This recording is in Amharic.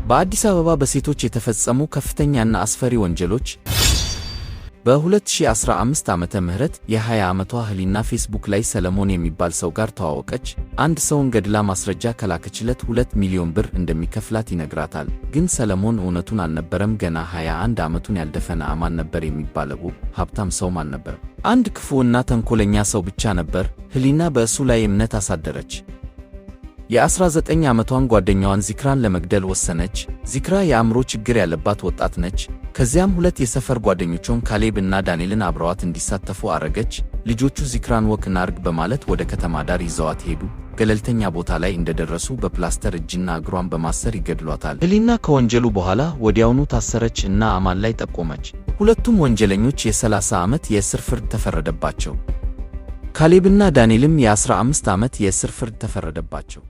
በአዲስ አበባ በሴቶች የተፈጸሙ ከፍተኛና አስፈሪ ወንጀሎች። በ2015 ዓመተ ምህረት የ20 ዓመቷ ህሊና ፌስቡክ ላይ ሰለሞን የሚባል ሰው ጋር ተዋወቀች። አንድ ሰውን ገድላ ማስረጃ ከላከችለት 2 ሚሊዮን ብር እንደሚከፍላት ይነግራታል። ግን ሰለሞን እውነቱን አልነበረም። ገና 21 ዓመቱን ያልደፈነ አማን ነበር የሚባለው፣ ሀብታም ሰውም አልነበረም። አንድ ክፉ እና ተንኮለኛ ሰው ብቻ ነበር። ህሊና በእሱ ላይ እምነት አሳደረች። የ19 ዓመቷን ጓደኛዋን ዚክራን ለመግደል ወሰነች። ዚክራ የአእምሮ ችግር ያለባት ወጣት ነች። ከዚያም ሁለት የሰፈር ጓደኞቿን ካሌብ እና ዳንኤልን አብረዋት እንዲሳተፉ አረገች። ልጆቹ ዚክራን walk እናርግ በማለት ወደ ከተማ ዳር ይዘዋት ሄዱ። ገለልተኛ ቦታ ላይ እንደደረሱ በፕላስተር እጅና እግሯን በማሰር ይገድሏታል። ህሊና ከወንጀሉ በኋላ ወዲያውኑ ታሰረች እና አማን ላይ ጠቆመች። ሁለቱም ወንጀለኞች የ30 ዓመት የእስር ፍርድ ተፈረደባቸው። ካሌብና ዳንኤልም የ15 ዓመት የእስር ፍርድ ተፈረደባቸው።